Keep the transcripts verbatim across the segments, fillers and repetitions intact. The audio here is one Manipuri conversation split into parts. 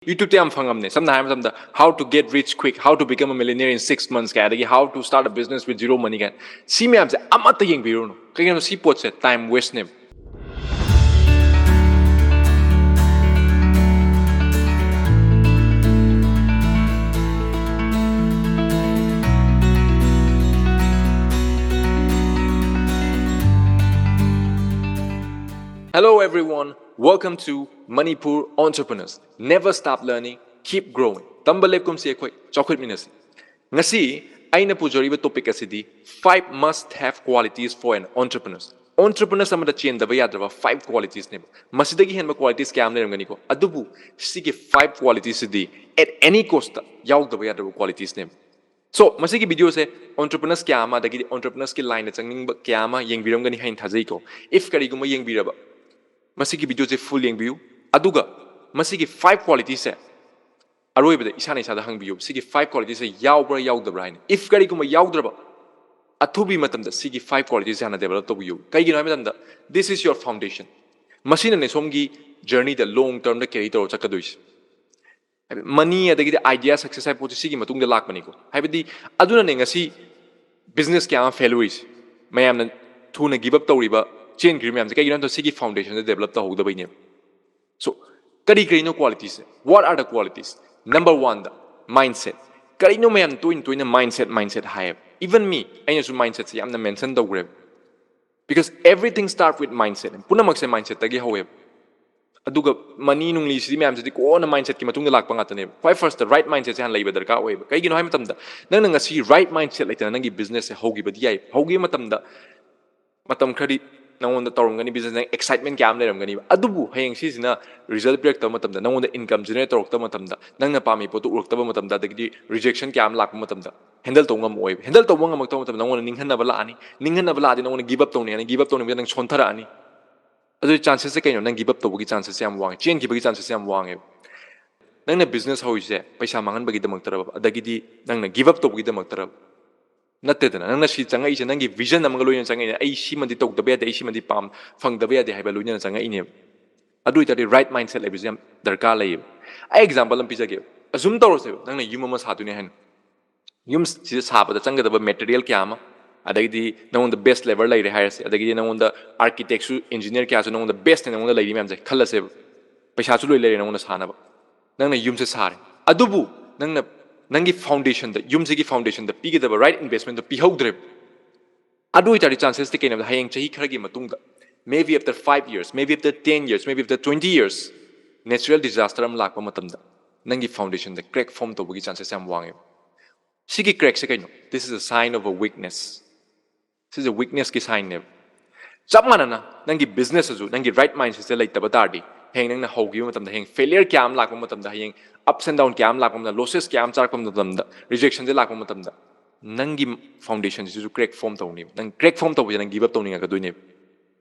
YouTube ꯇ ꯌꯥꯝ ꯐꯪꯉꯝꯅꯦ, ꯁꯝꯅ ꯍꯥꯏꯔꯕ ꯃꯇꯝꯗ, how to get rich quick, how to become a millionaire in six months ꯀꯥꯏ, ꯑꯗꯒꯤ how to start a business with zero money ꯀꯥꯏꯅ꯫ ꯁꯤ ꯃꯌꯥꯝꯁꯦ ꯑꯃꯠꯇ ꯌꯦꯡꯕꯤꯔꯨꯅꯨ꯫ ꯀꯩꯒꯤꯅꯣ? ꯁꯤ ꯄꯣꯠꯁꯦ time waste ꯅꯦꯕ꯫ Hello everyone, welcome to Manipur Entrepreneurs. Never stop learning, keep growing. ꯇꯝꯕ ꯂꯦꯞꯀꯨꯝꯁꯤ, ꯑꯩꯈꯣꯏ ꯆꯥꯎꯈꯠꯃꯤꯟꯅꯁꯤ꯫ ꯉꯁꯤ ꯑꯩꯅ ꯄꯨꯖꯔꯤꯕ topic ꯑꯁꯤꯗꯤ five must have qualities for an entrepreneur꯫ Entrepreneurs ꯑꯃꯗ ꯆꯦꯟꯗꯕ ꯌꯥꯗ꯭ꯔꯕ five qualities ꯅꯦꯕ꯫ ꯃꯁꯤꯗꯒꯤ ꯍꯦꯟꯕ qualities ꯀꯌꯥ ꯑꯃ ꯂꯩꯔꯝꯒꯅꯤꯀꯣ, ꯑꯗꯨꯕꯨ ꯁꯤꯒꯤ five qualities CD at any cost ꯇ ꯌꯥꯎꯗꯕ ꯌꯥꯗ꯭ꯔꯕ qualities ꯅꯦꯕ꯫ So, ꯃꯁꯤꯒꯤ video ꯁꯦ entrepreneurs ꯀꯌꯥ ꯑꯃ, ꯑꯗꯒꯤꯗꯤ entrepreneurs ꯀꯤ line ꯗ ꯆꯪꯅꯤꯡꯕ ꯀꯌꯥ ꯑꯃ ꯌꯦꯡꯕꯤꯔꯝꯒꯅꯤ ꯍꯥꯏꯅ ꯊꯥꯖꯩꯀꯣ꯫ If ꯀꯔꯤꯒꯨꯝꯕ ꯌꯦꯡꯕꯤꯔꯕ, ꯃꯁꯤꯒꯤ video ꯁꯦ full ꯌꯦꯡꯕꯤꯌꯨ꯫ ꯑꯗꯨꯒ ꯃꯁꯤꯒꯤ five qualities ꯁꯦ ꯑꯔꯣꯏꯕꯗ ꯏꯁꯥꯅ ꯏꯁꯥꯗ ꯍꯪꯕꯤꯌꯨ, ꯁꯤꯒꯤ five qualities ꯁꯦ ꯌꯥꯎꯕ꯭ꯔꯥ ꯌꯥꯎꯗꯕ꯭ꯔꯥ ꯍꯥꯏꯅ꯫ If ꯀꯔꯤꯒꯨꯝꯕ ꯌꯥꯎꯗ꯭ꯔꯕ, ꯑꯊꯨꯕꯤ ꯃꯇꯝꯗ ꯁꯤꯒꯤ five qualities ꯁꯦ ꯍꯥꯟꯅ develop ꯇꯧꯕꯤꯌꯨ꯫ ꯀꯩꯒꯤꯅꯣ ꯍꯥꯏꯕ ꯃꯇꯝꯗ, this is your foundation꯫ ꯃꯁꯤꯅꯅꯦ ꯁꯣꯝꯒꯤ journey ꯗ long term ꯗ carry ꯇꯧꯔ ꯆꯠꯀꯗꯣꯏꯁꯦ꯫ ꯍꯥꯏꯕꯗꯤ money ꯑꯗꯒꯤꯗꯤ idea success ꯍꯥꯏꯕ ꯄꯣꯠꯁꯤ ꯁꯤꯒꯤ ꯃꯇꯨꯡꯗ ꯂꯥꯛꯄꯅꯤꯀꯣ꯫ ꯍꯥꯏꯕꯗꯤ ꯑꯗꯨꯅꯅꯦ ꯉꯁꯤ business ꯀꯌꯥ ꯑꯃ fail ꯑꯣꯏꯔꯤꯁꯦ, ꯃꯌꯥꯝꯅ ꯊꯨꯅ give up ꯇꯧꯔꯤꯕ, ꯆꯦꯟꯈ꯭ꯔꯤꯕ ꯃꯌꯥꯝꯁꯦ꯫ ꯀꯩꯒꯤꯅꯣ ꯍꯥꯏꯕ ꯃꯇꯝꯗ ꯁꯤꯒꯤ foundation ꯁꯦ develop ꯇꯧꯍꯧꯗꯕꯩꯅꯦꯕ꯫ So, ꯀꯔꯤ ꯀꯔꯤꯅꯣ qualities say? What are the qualities? Number one the mindset꯫ ꯀꯔꯤꯅꯣ ꯃꯌꯥꯝ ꯇꯣꯏꯅ ꯇꯣꯏꯅ mindset, mindset ꯍꯥꯏꯌꯦꯕ? Even me, ꯑꯩꯅꯁꯨ mindset ꯁꯦ ꯌꯥꯝꯅ mention ꯇꯧꯈ꯭ꯔꯦꯕ꯫ Because everything start with mindset꯫ ꯄꯨꯝꯅꯃꯛꯁꯦ mindset ꯇꯒꯤ ꯍꯧꯋꯦꯕ꯫ ꯑꯗꯨꯒ money ꯅꯨꯡꯂꯤꯁꯤꯗꯤ ꯃꯌꯥꯝꯁꯤꯗꯤ ꯀꯣꯟꯅ mindset ꯀꯤ ꯃꯇꯨꯡꯗ ꯂꯥꯛꯄ ꯉꯥꯛꯇꯅꯦꯕ꯫ ꯈ꯭ꯋꯥꯏ first ꯇ right mindset ꯁꯦ ꯍꯥꯟꯅ ꯂꯩꯕ ꯗꯔꯀꯥꯔ ꯑꯣꯏꯌꯦꯕ꯫ ꯀꯩꯒꯤꯅꯣ ꯍꯥꯏꯕ ꯃꯇꯝꯗ, ꯅꯪꯅ ꯉꯁꯤ right mindset ꯂꯩꯇꯅ ꯅꯪꯒꯤ business ꯁꯦ ꯍꯧꯈꯤꯕꯗꯤ ꯌꯥꯏ꯫ ꯍꯧꯈꯤꯕ ꯃꯇꯝꯗ ꯃꯇꯝ ꯈꯔꯗꯤ ꯅꯉꯣꯟꯗ ꯇꯧꯔꯝꯒꯅꯤ, business ꯅꯪ excitement ꯀꯌꯥ ꯑꯃ ꯂꯩꯔꯝꯒꯅꯤꯕ꯫ ꯑꯗꯨꯕꯨ ꯍꯌꯦꯡ ꯁꯤꯁꯤꯅ result ꯄꯤꯔꯛꯇꯕ ꯃꯇꯝꯗ, ꯅꯉꯣꯟꯗ income generate ꯇꯧꯔꯛꯇꯕ ꯃꯇꯝꯗ, ꯅꯪꯅ ꯄꯥꯝꯃꯤ ꯄꯣꯠꯇꯨ ꯎꯔꯛꯇꯕ ꯃꯇꯝꯗ, ꯑꯗꯒꯤꯗꯤ rejection ꯀꯌꯥ ꯑꯃ ꯂꯥꯛꯄ ꯃꯇꯝꯗ, handle ꯇꯧꯕ ꯉꯝꯃꯛꯑꯣꯏꯕ꯫ Handle ꯇꯧꯕ ꯉꯝꯃꯛꯇꯕ ꯃꯇꯝꯗ ꯅꯉꯣꯟꯗ ꯅꯤꯡꯍꯟꯅꯕ ꯂꯥꯛꯑꯅꯤ꯫ ꯅꯤꯡꯍꯟꯅꯕ ꯂꯥꯛꯑꯗꯤ ꯅꯉꯣꯟꯗ give up ꯇꯧꯅꯤꯡꯉꯅꯤ꯫ Give up ꯇꯧꯅꯤꯡꯕꯗ ꯅꯪ ꯁꯣꯟꯊꯔꯛꯑꯅꯤ꯫ ꯑꯗꯨꯒꯤ chances ꯁꯦ ꯀꯩꯅꯣ? ꯅꯪ give up ꯇꯧꯕꯒꯤ chances ꯁꯦ ꯌꯥꯝ ꯋꯥꯡꯉꯦ, ꯆꯦꯟꯈꯤꯕꯒꯤ chances ꯁꯦ ꯌꯥꯝ ꯋꯥꯡꯉꯦꯕ꯫ ꯅꯪꯅ business ꯍꯧꯔꯤꯁꯦ ꯄꯩꯁꯥ ꯃꯥꯡꯍꯟꯕꯒꯤꯗꯃꯛꯇꯔꯕ, ꯑꯗꯒꯤꯗꯤ ꯅꯪꯅ give up ꯇꯧꯕꯒꯤꯗꯃꯛꯇꯔꯕ? ꯅꯠꯇꯦꯗꯅ꯫ ꯅꯪꯅ ꯁꯤ ꯆꯪꯉꯛꯏꯁꯦ ꯅꯪꯒꯤ vision ꯑꯃꯒ ꯂꯣꯏꯅꯅ ꯆꯪꯉꯛꯏꯅꯦ꯫ ꯑꯩ ꯁꯤꯃꯗꯤ ꯇꯧꯗꯕ ꯌꯥꯗꯦ, ꯑꯩ ꯁꯤꯃꯗꯤ ꯄꯥꯝ, ꯐꯪꯗꯕ ꯌꯥꯗꯦ ꯍꯥꯏꯕ ꯂꯣꯏꯅꯅ ꯆꯪꯉꯛꯏꯅꯦꯕ꯫ ꯑꯗꯨ ꯑꯣꯏꯇꯥꯔꯗꯤ right mindset ꯂꯩꯕꯁꯦ ꯌꯥꯝ ꯗꯔꯀꯥꯔ ꯂꯩꯌꯦꯕ꯫ ꯑꯩ ꯑꯦꯛꯖꯥꯝꯄꯜ ꯑꯃ ꯄꯤꯖꯒꯦ꯫ ꯑꯁꯨꯝ ꯇꯧꯔꯁꯦꯕ, ꯅꯪꯅ ꯌꯨꯝ ꯑꯃ ꯁꯥꯗꯣꯏꯅꯦ ꯍꯥꯏꯅ, ꯌꯨꯝꯁꯤꯗ ꯁꯥꯕꯗ ꯆꯪꯒꯗꯕ ꯃꯦꯇꯔꯤꯌꯦꯜ ꯀꯌꯥ ꯑꯃ, ꯑꯗꯒꯤꯗꯤ ꯅꯉꯣꯟꯗ ꯕꯦꯁ ꯂꯦꯕꯔ ꯂꯩꯔꯦ ꯍꯥꯏꯔꯁꯦ, ꯑꯗꯒꯤꯗꯤ ꯅꯉꯣꯟꯗ ꯑꯥꯔꯀꯤꯇꯦꯛꯁꯨ, ꯏꯟꯖꯤꯅꯤꯌꯔ ꯀꯌꯥꯁꯨ ꯅꯉꯣꯟꯗ ꯕꯦꯁꯅꯦ ꯅꯉꯣꯟꯗ ꯂꯩꯔꯤ ꯃꯌꯥꯝꯁꯦ ꯈꯜꯂꯁꯦꯕ꯫ ꯄꯩꯁꯥꯁꯨ ꯂꯣꯏ ꯂꯩꯔꯦ ꯅꯉꯣꯟꯗ ꯁꯥꯅꯕ, ꯅꯪꯅ ꯌꯨꯝꯁꯦ ꯁꯥꯔꯦ꯫ ꯑꯗꯨꯕꯨ ꯅꯪꯅ ꯅꯪꯒꯤ ꯐꯥꯎꯟꯗꯦꯁꯟꯗ, ꯌꯨꯝꯁꯤꯒꯤ ꯐꯥꯎꯟꯗꯦꯁꯟꯗ ꯄꯤꯒꯗꯕ ꯔꯥꯏꯠ ꯏꯟꯚꯦꯁꯃꯦꯟꯗꯣ ꯄꯤꯍꯧꯗ꯭ꯔꯦꯕ꯫ ꯑꯗꯨ ꯑꯣꯏꯇꯥꯔꯗꯤ ꯆꯥꯟꯁꯦꯁꯇꯤ ꯀꯩꯅꯣꯗ, ꯍꯌꯦꯡ ꯆꯍꯤ ꯈꯔꯒꯤ ꯃꯇꯨꯡꯗ, maybe after five years, maybe after ten years, maybe after twenty years, natural disaster ꯑꯃ ꯂꯥꯛꯄ ꯃꯇꯝꯗ ꯅꯪꯒꯤ ꯐꯥꯎꯟꯗꯦꯁꯟꯗ ꯀ꯭ꯔꯦꯛ ꯐꯣꯝ ꯇꯧꯕꯒꯤ ꯆꯥꯟꯁꯦꯁ ꯌꯥꯝ ꯋꯥꯡꯉꯦꯕ꯫ ꯁꯤꯒꯤ ꯀ꯭ꯔꯦꯛꯁꯦ ꯀꯩꯅꯣ? This is a sign of a weakness. ꯁꯤꯁꯦ ꯋꯤꯛꯅꯦꯁꯀꯤ ꯁꯥꯏꯟꯅꯦꯕ꯫ ꯆꯞ ꯃꯥꯟꯅꯅ ꯅꯪꯒꯤ ꯕꯤꯖꯤꯅꯦꯁꯇꯁꯨ ꯅꯪꯒꯤ ꯔꯥꯏꯠ ꯃꯥꯏꯟꯁꯦꯠꯁꯦ ꯂꯩꯇꯕ ꯇꯥꯔꯗꯤ, ꯍꯌꯦꯡ ꯅꯪꯅ ꯍꯧꯈꯤꯕ ꯃꯇꯝꯗ, ꯍꯌꯦꯡ ꯐꯦꯂꯤꯌꯔ ꯀꯌꯥ ꯑꯃ ꯂꯥꯛꯄ ꯃꯇꯝꯗ, ꯍꯌꯦꯡ ꯑꯞꯁ ꯑꯦꯟ ꯗꯥꯎꯟ ꯀꯌꯥ ꯑꯃ ꯂꯥꯛꯄ ꯃꯇꯝꯗ, ꯂꯣꯁꯦꯁ ꯀꯌꯥ ꯑꯃ ꯆꯥꯔꯛꯄ ꯃꯇꯝꯗ, ꯔꯤꯖꯦꯛꯁꯟꯁꯦ ꯂꯥꯛꯄ ꯃꯇꯝꯗ, ꯅꯪꯒꯤ ꯐꯥꯎꯟꯗꯦꯁꯟꯁꯤꯁꯨ ꯀ꯭ꯔꯦꯛ ꯐꯣꯝ ꯇꯧꯅꯦꯕ꯫ ꯅꯪ ꯀ꯭ꯔꯦꯛ ꯐꯣꯝ ꯇꯧꯕꯁꯦ ꯅꯪ ꯒꯤꯞ ꯑꯞ ꯇꯧꯅꯤꯡꯉꯛꯀꯗꯣꯏꯅꯦꯕ꯫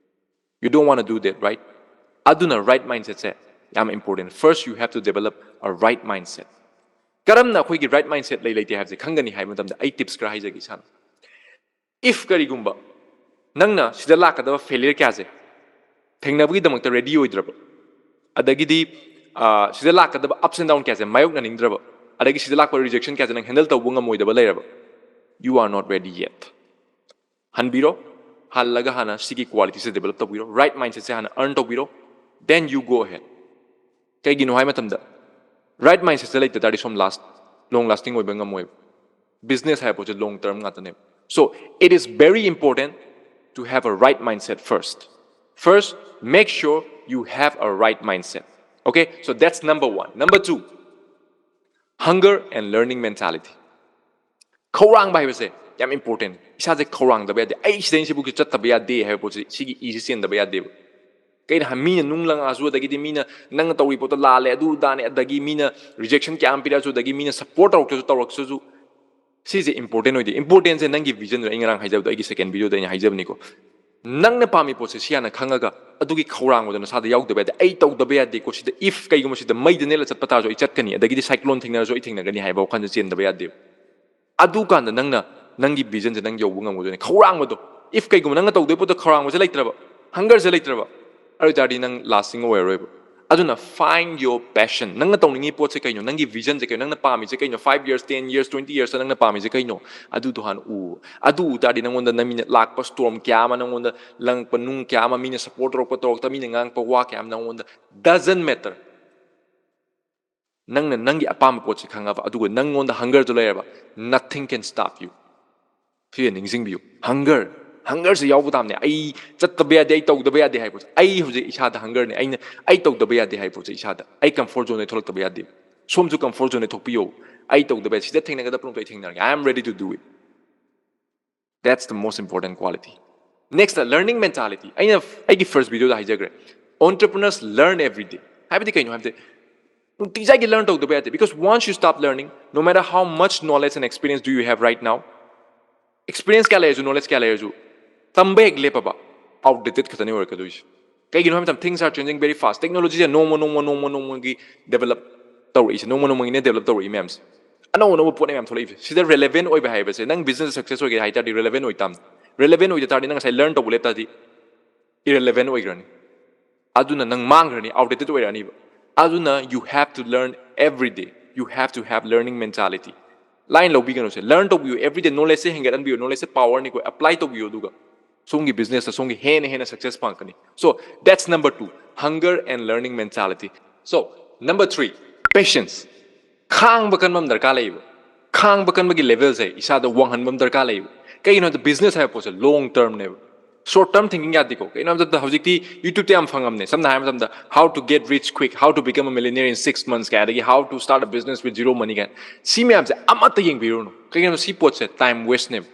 You don't want to do that, right? ꯑꯗꯨꯅ ꯔꯥꯏꯠ ꯃꯥꯏꯟꯁꯦꯠꯁꯦ ꯌꯥꯝ important. First you have to develop a right mindset. ꯀꯔꯝꯅ ꯑꯩꯈꯣꯏꯒꯤ ꯔꯥꯏꯠ ꯃꯥꯏꯟꯁꯦꯠ ꯂꯩ ꯂꯩꯇꯦ ꯍꯥꯏꯕꯁꯦ ꯈꯪꯒꯅꯤ ꯍꯥꯏꯕ ꯃꯇꯝꯗ, ꯑꯩ ꯇꯤꯞꯁ ꯈꯔ ꯍꯥꯏꯖꯒꯦ ꯏꯁꯥꯅ꯫ ꯏꯐ ꯀꯔꯤꯒꯨꯝꯕ ꯅꯪꯅ ꯁꯤꯗ ꯂꯥꯛꯀꯗꯕ ꯐꯦꯂꯤꯌꯔ ꯀꯌꯥꯁꯦ ꯊꯦꯡꯅꯕꯒꯤꯗꯃꯛꯇ ꯔꯦꯗꯤ ꯑꯣꯏꯗ꯭ꯔꯕ, ꯑꯗꯒꯤꯗꯤ ꯑꯥ, ꯁꯤꯗ ꯂꯥꯛꯀꯗꯕ ꯑꯞꯁ ꯑꯦꯟ ꯗꯥꯎꯟ ꯀꯌꯥꯁꯦ ꯃꯥꯌꯣꯛꯅꯅꯤꯡꯗ꯭ꯔꯕ, ꯑꯗꯒꯤ ꯁꯤꯗ ꯂꯥꯛꯄ ꯔꯤꯖꯦꯛꯁꯟ ꯀꯌꯥꯁꯦ ꯅꯪ ꯍꯦꯟꯗꯜ ꯇꯧꯕ ꯉꯝꯃꯣꯏꯗꯕ ꯂꯩꯔꯕ, you are not ready yet. ꯍꯟꯕꯤꯔꯣ, ꯍꯜꯂꯒ ꯍꯥꯟꯅ ꯁꯤꯒꯤ ꯀ꯭ꯋꯥꯂꯤꯇꯤꯁꯦ ꯗꯦꯕꯂꯞ ꯇꯧꯕꯤꯔꯣ, ꯔꯥꯏꯠ ꯃꯥꯏꯟꯁꯦꯠꯁꯦ ꯍꯥꯟꯅ ꯑꯔꯟ ꯇꯧꯕꯤꯔꯣ, then you go ahead. ꯀꯩꯒꯤꯅꯣ ꯍꯥꯏ ꯃꯇꯝꯗ, ꯔꯥꯏꯠ ꯃꯥꯏꯟꯁꯦꯠꯁꯦ ꯂꯩꯇ ꯇꯥꯔꯗꯤ ꯁꯣꯝ ꯂꯥꯁ ꯂꯣꯡ ꯂꯥꯁꯇꯤꯡ ꯑꯣꯏꯕ ꯉꯝꯃꯣꯏꯕ꯫ ꯕꯤꯖꯤꯅꯦꯁ ꯍꯥꯏꯕ ꯄꯣꯠꯁꯦ ꯂꯣꯡ ꯇꯔꯝ ꯉꯥꯛꯇꯅꯦꯕ꯫ So it is very important to have a right mindset first. First, make sure you have a right mindset. Okay, so that's number one. Number two, hunger and learning mentality. ꯈꯧꯔꯥꯡꯕ ꯍꯥꯏꯕꯁꯦ ꯌꯥꯝ ꯏꯝꯄꯣꯔꯇꯦꯟ꯫ ꯏꯁꯥꯁꯦ ꯈꯧꯔꯥꯡꯗꯕ ꯌꯥꯗꯦ꯫ ꯑꯩ ꯁꯤꯗꯩ ꯁꯤꯕꯨꯛꯁꯤ ꯆꯠꯇꯕ ꯌꯥꯗꯦ ꯍꯥꯏꯕ ꯄꯣꯠꯁꯤ, ꯁꯤꯒꯤ ꯏꯁꯤ ꯆꯦꯟꯗꯕ ꯌꯥꯗꯦꯕ꯫ ꯀꯩꯅꯣ ꯍꯥꯏ, ꯃꯤꯅ ꯅꯨꯡ ꯂꯪꯉꯛꯑꯁꯨ, ꯑꯗꯒꯤꯗꯤ ꯃꯤꯅ ꯅꯪꯅ ꯇꯧꯔꯤ ꯄꯣꯠꯇꯣ ꯂꯥꯜꯂꯦ, ꯑꯗꯨ ꯑꯗꯥꯅꯦ, ꯑꯗꯒꯤ ꯃꯤꯅ ꯔꯤꯖꯦꯛꯁꯟ ꯀꯌꯥ ꯑꯃ ꯄꯤꯔꯛꯑꯁꯨ, ꯑꯗꯒꯤ ꯃꯤꯅ ꯁꯞꯄꯣꯔꯠ ꯇꯧꯔꯛꯇ꯭ꯔꯁꯨ, ꯇꯧꯔꯛꯇ꯭ꯔꯁꯨ, ꯁꯤꯁꯦ ꯏꯝꯄꯣꯔꯇꯦꯟ ꯑꯣꯏꯗꯦ꯫ ꯏꯝꯄꯣꯔꯇꯦꯟꯁꯦ ꯅꯪꯒꯤ ꯚꯤꯖꯟꯗꯣ, ꯑꯩ ꯉꯔꯥꯡ ꯍꯥꯏꯖꯕꯗꯣ, ꯑꯩꯒꯤ ꯁꯦꯀꯦꯟ ꯚꯤꯗꯤꯑꯣꯗ ꯑꯩꯅ ꯍꯥꯏꯖꯕꯅꯤꯀꯣ꯫ ꯅꯪꯅ ꯄꯥꯝꯃꯤ ꯄꯣꯠꯁꯦ ꯁꯤ ꯍꯥꯟꯅ ꯈꯪꯉꯒ, ꯑꯗꯨꯒꯤ ꯈꯧꯔꯥꯡꯕꯗꯣ ꯅꯁꯥꯗ ꯌꯥꯎꯗꯕ ꯌꯥꯗꯦ꯫ ꯑꯩ ꯇꯧꯗꯕ ꯌꯥꯗꯦꯀꯣ ꯁꯤꯗ, ꯏꯐ ꯀꯩꯒꯨꯝꯕ ꯁꯤꯗ ꯃꯩꯗ ꯅꯦꯠꯂ ꯆꯠꯄ ꯇꯥꯔꯁꯨ ꯑꯩ ꯆꯠꯀꯅꯤ, ꯑꯗꯒꯤꯗꯤ ꯁꯥꯏꯀ꯭ꯂꯣꯟ ꯊꯦꯡꯅꯔꯁꯨ ꯑꯩ ꯊꯦꯡꯅꯒꯅꯤ ꯍꯥꯏꯕ ꯋꯥꯈꯜꯁꯦ ꯆꯦꯟꯗꯕ ꯌꯥꯗꯦꯕ꯫ ꯑꯗꯨꯀꯥꯟꯗ ꯅꯪꯅ ꯅꯪꯒꯤ ꯚꯤꯖꯟꯁꯦ ꯅꯪ ꯌꯧꯕ ꯉꯝꯒꯗꯣꯏꯅꯦ꯫ ꯈꯧꯔꯥꯡꯕꯗꯣ, ꯏꯐ ꯀꯩꯒꯨꯝꯕ ꯅꯪꯅ ꯇꯧꯗꯣꯏ ꯄꯣꯠꯇꯣ ꯈꯧꯔꯥꯡꯕꯁꯦ ꯂꯩꯇ꯭ꯔꯕ, ꯍꯪꯒꯔꯁꯦ ꯂꯩꯇ꯭ꯔꯕ, ꯑꯗꯨ ꯑꯣꯏꯇꯥꯔꯗꯤ ꯅꯪ ꯂꯥꯁꯇꯤꯡ ꯑꯣꯏꯔꯔꯣꯏꯕ꯫ ꯑꯗꯨꯅ find your passion. ꯅꯪꯅ ꯇꯧꯅꯤꯡꯉꯤ ꯄꯣꯠꯁꯦ ꯀꯩꯅꯣ? ꯅꯪꯒꯤ vision ꯁꯦ ꯀꯩꯅꯣ? ꯅꯪꯅ ꯄꯥꯝꯃꯤꯁꯦ ꯀꯩꯅꯣ? Five years, ten years, twenty years ꯅꯪꯅ ꯄꯥꯝꯃꯤꯁꯦ ꯀꯩꯅꯣ? ꯑꯗꯨꯗꯣ ꯍꯥꯟꯅ ꯎ꯫ ꯑꯗꯨ ꯎ ꯇꯥꯔꯗꯤ ꯅꯪꯉꯣꯟꯗ ꯅꯃꯤꯅ ꯂꯥꯛꯄ storm ꯀꯌꯥ ꯑꯃ, ꯅꯪꯉꯣꯟꯗ ꯂꯪꯉꯛꯄ ꯅꯨꯡ ꯀꯌꯥ ꯑꯃ, ꯃꯤꯅ support ꯇꯧꯔꯛꯄ ꯇꯧꯔꯛꯇꯕ, ꯃꯤꯅ ꯉꯥꯡꯉꯛꯄ ꯋꯥ ꯀꯌꯥ ꯑꯃ ꯅꯪꯉꯣꯟꯗ doesn't matter. ꯅꯪꯅ ꯅꯪꯒꯤ ꯑꯄꯥꯝꯕ ꯄꯣꯠꯁꯦ ꯈꯪꯉꯕ, ꯑꯗꯨꯒ ꯅꯪꯉꯣꯟꯗ hunger ꯗꯨ ꯂꯩꯔꯕ, nothing can stop you. ꯁꯤꯁꯦ ꯅꯤꯡꯁꯤꯡꯕꯤꯌꯨ꯫ Hunger, hunger ꯁꯦ ꯌꯥꯎꯕ ꯇꯥꯕꯅꯦ꯫ ꯑꯩ ꯆꯠꯇꯕ ꯌꯥꯗꯦ, ꯑꯩ ꯇꯧꯗꯕ ꯌꯥꯗꯦ ꯍꯥꯏꯕ ꯄꯣꯠꯁꯦ꯫ ꯑꯩ ꯍꯧꯖꯤꯛ ꯏꯁꯥꯗ hunger ꯅꯦ꯫ ꯑꯩꯅ, ꯑꯩ ꯇꯧꯗꯕ ꯌꯥꯗꯦ ꯍꯥꯏꯕ ꯄꯣꯠꯁꯦ ꯏꯁꯥꯗ꯫ ꯑꯩ comfort zone ꯗꯩ ꯊꯣꯛꯂꯛꯇꯕ ꯌꯥꯗꯦ꯫ ꯁꯣꯝꯁꯨ comfort zone ꯗꯩ ꯊꯣꯛꯄꯤꯌꯣ꯫ ꯑꯩ ꯇꯧꯗꯕ ꯌꯥꯗꯦ꯫ ꯁꯤꯗ ꯊꯦꯡꯅꯒꯗꯕ ꯄꯨꯝꯅꯃꯛꯇꯣ ꯑꯩ ꯊꯦꯡꯅꯔꯒꯦ꯫ I am ready to do it. That's the most important quality. Next, learning mentality. ꯑꯩꯅ ꯑꯩꯒꯤ first video ꯗ ꯍꯥꯏꯖꯈ꯭ꯔꯦ, entrepreneurs learn every day. ꯍꯥꯏꯕꯗꯤ ꯀꯩꯅꯣ ꯍꯥꯏꯕꯗꯤ, ꯅꯨꯡꯇꯤꯖꯥꯏꯒꯤ learn ꯇꯧꯗꯕ ꯌꯥꯗꯦ, because once you stop learning, no matter how much knowledge and experience do you have right now, experience ꯀꯌꯥ ꯂꯩꯔꯁꯨ, knowledge ꯀꯌꯥ ꯂꯩꯔꯁꯨ, ꯇꯝꯕ ꯍꯦꯛ ꯂꯦꯞꯄꯕ, outdated ꯈꯛꯇꯅꯤ ꯑꯣꯏꯔꯛꯀꯗꯣꯏꯁꯦ꯫ ꯀꯩꯒꯤꯅꯣ ꯍꯥꯏꯕ ꯃꯇꯝꯗ, things are changing very fast. Technology ꯁꯦ ꯅꯣꯡꯃ ꯅꯣꯡꯃ ꯅꯣꯡꯃ ꯅꯣꯡꯃꯒꯤ develop ꯇꯧꯔꯛꯏꯁꯦ, ꯅꯣꯡꯃ ꯅꯣꯡꯃꯒꯤꯅꯦ develop ꯇꯧꯔꯛꯏ ꯃꯌꯥꯝꯁꯦ꯫ ꯑꯅꯧ ꯑꯅꯧꯕ ꯄꯣꯠꯅꯦ ꯃꯌꯥꯝ ꯊꯣꯛꯂꯛꯏꯁꯦ꯫ ꯁꯤꯗ relevant ꯑꯣꯏꯕ ꯍꯥꯏꯕꯁꯦ, ꯅꯪ business success ꯑꯣꯏꯒꯦ ꯍꯥꯏ ꯇꯥꯔꯗꯤ relevant ꯑꯣꯏ ꯇꯥꯕꯅꯤ꯫ Relevant ꯑꯣꯏꯗ ꯇꯥꯔꯗꯤ ꯅꯪ ꯉꯁꯥꯏ learn ꯇꯧꯕ ꯂꯦꯞ ꯇꯥꯔꯗꯤ irrelevant ꯑꯣꯏꯈ꯭ꯔꯅꯤ꯫ ꯑꯗꯨꯅ ꯅꯪ ꯃꯥꯡꯈ꯭ꯔꯅꯤ, outdated ꯑꯣꯏꯔꯛꯑꯅꯤꯕ꯫ ꯑꯗꯨꯅ you have to learn every day. You have to have learning mentality. Line ꯂꯧꯕꯤꯒꯅꯨꯁꯦ, learn ꯇꯧꯕꯤꯌꯨ, every day knowledge ꯁꯦ ꯍꯦꯟꯒꯠꯍꯟꯕꯤꯌꯨ, knowledge ꯁꯦ power ꯅꯤꯀꯣ, apply ꯇꯧꯕꯤꯌꯨ, ꯑꯗꯨꯒ ꯁꯣꯝꯒꯤ business ꯇ ꯁꯣꯝꯒꯤ ꯍꯦꯟꯅ ꯍꯦꯟꯅ success ꯐꯪꯉꯛꯀꯅꯤ꯫ So that's number two, hunger and learning mentality. So number three, patience. ꯈꯥꯡꯕ ꯀꯟꯕ ꯑꯃ ꯗꯔꯀꯥꯔ ꯂꯩꯌꯦꯕ꯫ ꯈꯥꯡꯕ ꯀꯟꯕꯒꯤ level ꯁꯦ ꯏꯁꯥꯗ ꯋꯥꯡꯍꯟꯕ ꯑꯃ ꯗꯔꯀꯥꯔ ꯂꯩꯌꯦꯕ꯫ ꯀꯩꯒꯤꯅꯣ ꯍꯥꯏꯕꯗ, business ꯍꯥꯏꯕ ꯄꯣꯠꯁꯦ long term ꯅꯦꯕ꯫ Short term thinking ꯌꯥꯗꯦꯀꯣ꯫ ꯀꯩꯒꯤꯅꯣ ꯍꯥꯏꯕ ꯃꯇꯝꯗ, ꯍꯧꯖꯤꯛꯇꯤ YouTube ꯇ ꯌꯥꯝ ꯐꯪꯉꯝꯅꯦ꯫ ꯁꯝꯅ ꯍꯥꯏꯔꯕ ꯃꯇꯝꯗ, how to get rich quick, how to become a millionaire in six months ꯀꯥꯏ, ꯑꯗꯒꯤ how to start a business with zero money ꯀꯥꯏ꯫ ꯁꯤ ꯃꯌꯥꯝꯁꯦ ꯑꯃꯠꯇ ꯌꯦꯡꯕꯤꯔꯨꯅꯨ꯫ ꯀꯩꯒꯤꯅꯣ? ꯁꯤ ꯄꯣꯠꯁꯦ time waste ꯅꯦꯕ꯫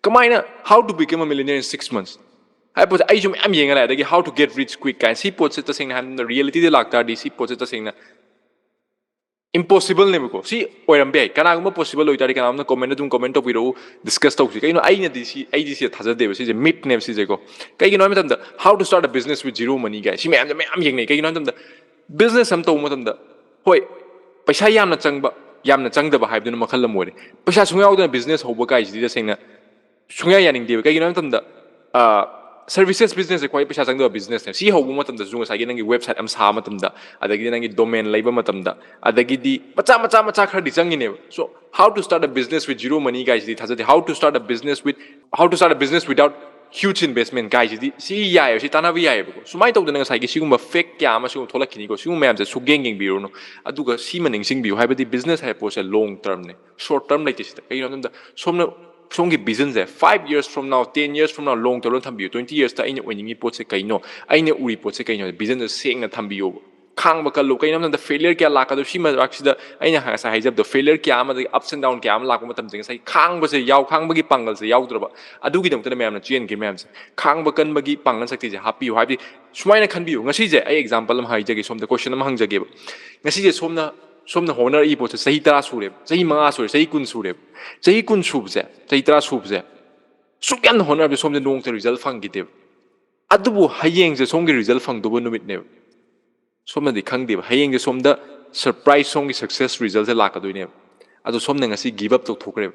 ꯀꯃꯥꯏꯅ how to become a millionaire in six months ꯍꯥꯏꯕ ꯄꯣꯠꯁꯦ ꯑꯩꯁꯨ ꯃꯌꯥꯝ ꯌꯦꯡꯉ ꯂꯥꯛꯑꯦ꯫ ꯑꯗꯒꯤ how to get rich quick ꯀꯥꯏꯅ꯫ ꯁꯤ ꯄꯣꯠꯁꯦ ꯇꯁꯦꯡꯅ ꯍꯥꯏꯕꯗ reality ꯗ ꯂꯥꯛꯇꯥꯔꯗꯤ, ꯁꯤ ꯄꯣꯠꯁꯦ ꯇꯁꯦꯡꯅ impossible ꯅꯦꯕꯀꯣ꯫ ꯁꯤ ꯑꯣꯏꯔꯝꯕ ꯌꯥꯏ꯫ ꯀꯅꯥꯒꯨꯝꯕ possible ꯑꯣꯏꯇꯥꯔꯗꯤ, ꯀꯅꯥꯒꯨꯝꯕꯅ comment ꯑꯗꯨꯝ comment ꯇꯧꯕꯤꯔꯛꯎ, discuss ꯇꯧꯁꯤ꯫ ꯀꯩꯅꯣ, ꯑꯩꯅꯗꯤ ꯁꯤ, ꯑꯩꯗꯤ ꯁꯤꯗ ꯊꯥꯖꯗꯦꯕ꯫ ꯁꯤꯁꯦ myth ꯅꯦꯕ ꯁꯤꯁꯦꯀꯣ꯫ ꯀꯩꯒꯤꯅꯣ ꯍꯥꯏꯕ ꯃꯇꯝꯗ, how to start a business with zero money ꯀꯥꯏ, ꯁꯤ ꯃꯌꯥꯝꯁꯦ ꯃꯌꯥꯝ ꯌꯦꯡꯅꯩ꯫ ꯀꯩꯒꯤꯅꯣ ꯍꯥꯏꯕ ꯃꯇꯝꯗ, business ꯑꯃ ꯇꯧꯕ ꯃꯇꯝꯗ, ꯍꯣꯏ, ꯄꯩꯁꯥ ꯌꯥꯝꯅ ꯆꯪꯕ, ꯌꯥꯝꯅ ꯆꯪꯗꯕ ꯍꯥꯏꯕꯗꯨꯅ ꯃꯈꯜ ꯑꯃ ꯑꯣꯏꯔꯦ꯫ ꯄꯩꯁꯥ ꯁꯨꯡꯌꯥꯎ ꯌꯥꯎꯗꯅ business ꯍꯧꯕ ꯀꯥꯏꯁꯤꯗꯤ ꯇꯁꯦꯡꯅ ꯁꯨꯡꯌꯥ ꯌꯥꯅꯤꯡꯗꯦꯕ꯫ ꯀꯩꯒꯤꯅꯣ ꯍꯥꯏꯕ ꯃꯇꯝꯗ, ꯑ, Services business ꯁꯦ ꯈ꯭ꯋꯥꯏ ꯄꯩꯁꯥ ꯆꯪꯗꯕ business ꯅꯦ꯫ ꯁꯤ ꯍꯧꯕ ꯃꯇꯝꯗꯁꯨ ꯉꯁꯥꯏꯒꯤ ꯅꯪꯒꯤ website ꯑꯃ ꯁꯥꯕ ꯃꯇꯝꯗ, ꯑꯗꯒꯤꯗꯤ ꯅꯪꯒꯤ domain ꯂꯩꯕ ꯃꯇꯝꯗ, ꯑꯗꯒꯤꯗꯤ ꯃꯆꯥ ꯃꯆꯥ ꯃꯆꯥ ꯈꯔꯗꯤ ꯆꯪꯉꯤꯅꯦꯕ꯫ So how to start a business with zero money guys ꯁꯤꯗꯤ ꯊꯥꯖꯗꯦ꯫ How to start a business with, how to start a business without huge investment guys ꯁꯤꯗꯤ, ꯁꯤ ꯌꯥꯏꯑꯕ, ꯁꯤ ꯇꯥꯟꯅꯕ ꯌꯥꯏꯑꯕꯀꯣ꯫ ꯁꯨꯃꯥꯏꯅ ꯇꯧꯗꯅ ꯉꯁꯥꯏꯒꯤ ꯁꯤꯒꯨꯝꯕ fake ꯀꯌꯥ ꯑꯃꯁꯨ ꯊꯣꯛꯂꯛꯈꯤꯅꯤꯀꯣ꯫ ꯁꯤꯒꯨꯝꯕ ꯃꯌꯥꯝꯁꯦ ꯁꯨꯛꯌꯦꯡ ꯌꯦꯡꯕꯤꯔꯨꯅꯨ꯫ ꯑꯗꯨꯒ ꯁꯤꯃ ꯅꯤꯡꯁꯤꯡꯕꯤꯌꯨ, ꯍꯥꯏꯕꯗꯤ business ꯍꯥꯏꯕ ꯄꯣꯠꯁꯦ long term ꯅꯦ, short term ꯂꯩꯇꯦ ꯁꯤꯗ꯫ ꯀꯩꯒꯤꯅꯣ ꯍꯥꯏꯕ ꯃꯇꯝꯗ ꯁꯣꯝꯅ, ꯁꯣꯝꯒꯤ vision say five years from now, ten years from now long term ꯗ ꯊꯝꯕꯤꯌꯨ꯫ Twenty years ꯇ ꯑꯩꯅ ꯑꯣꯏꯅꯤꯡꯉꯤ ꯄꯣꯠꯁꯦ ꯀꯩꯅꯣ, ꯑꯩꯅ ꯎꯔꯤ ꯄꯣꯠꯁꯦ ꯀꯩꯅꯣ, vision ꯗꯣ ꯁꯦꯡꯅ ꯊꯝꯕꯤꯌꯣꯕ꯫ ꯈꯥꯡꯕ ꯀꯜꯂꯨ꯫ ꯀꯩꯒꯤꯅꯣ ꯍꯥꯏꯕ ꯃꯇꯝꯗ failure ꯀꯌꯥ ꯂꯥꯛꯀꯗꯧ, ꯁꯤ ꯃꯔꯛꯁꯤꯗ ꯑꯩꯅ ꯉꯁꯥꯏ ꯍꯥꯏꯖꯕꯗꯣ, failure ꯀꯌꯥ ꯑꯃꯗꯒꯤ ups and down ꯀꯌꯥ ꯑꯃ ꯂꯥꯛꯄ ꯃꯇꯝꯁꯦ ꯉꯁꯥꯏ ꯈꯥꯡꯕꯁꯦ ꯌꯥꯎ, ꯈꯥꯡꯕꯒꯤ ꯄꯥꯡꯒꯜꯁꯦ ꯌꯥꯎꯗ꯭ꯔꯕ, ꯑꯗꯨꯒꯤꯗꯃꯛꯇꯅ ꯃꯌꯥꯝꯅ ꯆꯦꯟꯈ꯭ꯔꯤ ꯃꯌꯥꯝꯁꯦ꯫ ꯈꯥꯡꯕ ꯀꯟꯕꯒꯤ ꯄꯥꯡꯒꯜ ꯁꯛꯇꯤꯁꯦ ꯍꯥꯞꯄꯤꯌꯨ꯫ ꯍꯥꯏꯕꯗꯤ ꯁꯨꯃꯥꯏꯅ ꯈꯟꯕꯤꯌꯨ, ꯉꯁꯤꯁꯦ ꯑꯩ example ꯑꯃ ꯍꯥꯏꯖꯒꯦ, ꯁꯣꯝꯗ question ꯑꯃ ꯍꯪꯖꯒꯦꯕ꯫ ꯉꯁꯤꯁꯦ ꯁꯣꯝꯅ, ꯁꯣꯝꯅ ꯍꯣꯠꯅꯔꯛꯏ ꯄꯣꯠꯁꯦ ꯆꯍꯤ ꯇꯔꯥ ꯁꯨꯔꯦꯕ, ꯆꯍꯤ ꯃꯉꯥ ꯁꯨꯔꯦ, ꯆꯍꯤ ꯀꯨꯟ ꯁꯨꯔꯦꯕ꯫ ꯆꯍꯤ ꯀꯨꯟ ꯁꯨꯕꯁꯦ, ꯆꯍꯤ ꯇꯔꯥ ꯁꯨꯕꯁꯦ ꯁꯨꯛ ꯌꯥꯝꯅ ꯍꯣꯠꯅꯔꯕꯗ ꯁꯣꯝꯗ ꯅꯣꯡꯃꯇ result ꯐꯪꯈꯤꯗꯦꯕ꯫ ꯑꯗꯨꯕꯨ ꯍꯌꯦꯡꯁꯦ ꯁꯣꯝꯒꯤ result ꯐꯪꯗꯧꯕ ꯅꯨꯃꯤꯠꯅꯦꯕ꯫ ꯁꯣꯝꯅꯗꯤ ꯈꯪꯗꯦꯕ, ꯍꯌꯦꯡꯁꯦ ꯁꯣꯝꯗ surprise, ꯁꯣꯝꯒꯤ success result ꯁꯦ ꯂꯥꯛꯀꯗꯣꯏꯅꯦꯕ꯫ ꯑꯗꯣ ꯁꯣꯝꯅ ꯉꯁꯤ give up ꯇꯧꯊꯣꯛꯈ꯭ꯔꯦꯕ꯫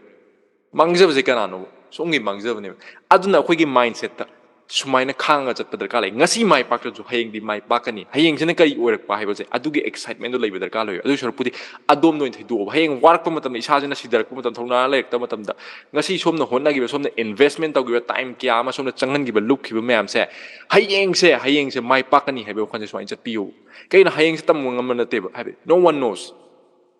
ꯃꯥꯡꯖꯕꯁꯦ ꯀꯅꯥꯅꯣꯕ? ꯁꯣꯝꯒꯤ ꯃꯥꯡꯖꯕꯅꯦꯕ꯫ ꯑꯗꯨꯅ ꯑꯩꯈꯣꯏꯒꯤ mindset ꯇ ꯁꯨꯃꯥꯏꯅ ꯈꯥꯡꯉꯒ ꯆꯠꯄ ꯗꯔꯀꯥꯔ ꯂꯩ꯫ ꯉꯁꯤ ꯃꯥꯏ ꯄꯥꯛꯇ꯭ꯔꯁꯨ ꯍꯌꯦꯡꯗꯤ ꯃꯥꯏ ꯄꯥꯛꯀꯅꯤ꯫ ꯍꯌꯦꯡꯁꯤꯅ ꯀꯔꯤ ꯑꯣꯏꯔꯛꯄ ꯍꯥꯏꯕꯁꯦ, ꯑꯗꯨꯒꯤ excitement ꯗꯣ ꯂꯩꯕ ꯗꯔꯀꯥꯔ ꯂꯩ꯫ ꯑꯗꯨꯒꯤ ꯁꯔꯨꯛꯄꯨꯗꯤ ꯑꯗꯣꯝꯗ ꯑꯣꯏꯅ ꯊꯩꯗꯣꯛꯑꯣꯕ꯫ ꯍꯌꯦꯡ ꯋꯥꯔꯛꯄ ꯃꯇꯝꯗ, ꯏꯁꯥꯁꯤꯅ ꯁꯤꯊꯔꯛꯄ ꯃꯇꯝ, ꯊꯧꯅꯥ ꯂꯩꯔꯛꯇꯕ ꯃꯇꯝꯗ, ꯉꯁꯤ ꯁꯣꯝꯅ ꯍꯣꯠꯅꯈꯤꯕ, ꯁꯣꯝꯅ investment ꯇꯧꯈꯤꯕ, time ꯀꯌꯥ ꯑꯃ ꯁꯣꯝꯅ ꯆꯪꯍꯟꯈꯤꯕ, ꯂꯨꯞꯈꯤꯕ ꯃꯌꯥꯝꯁꯦ, ꯍꯌꯦꯡꯁꯦ, ꯍꯌꯦꯡꯁꯦ ꯃꯥꯏ ꯄꯥꯛꯀꯅꯤ ꯍꯥꯏꯕꯒꯤ ꯋꯥꯈꯜꯁꯦ ꯁꯨꯃꯥꯏꯅ ꯆꯠꯄꯤꯌꯨ꯫ ꯀꯩꯒꯤꯅꯣ, ꯍꯌꯦꯡꯁꯦ ꯇꯝꯕ ꯉꯝꯕ ꯅꯠꯇꯦꯕ꯫ ꯍꯥꯏꯕꯗꯤ no one knows꯫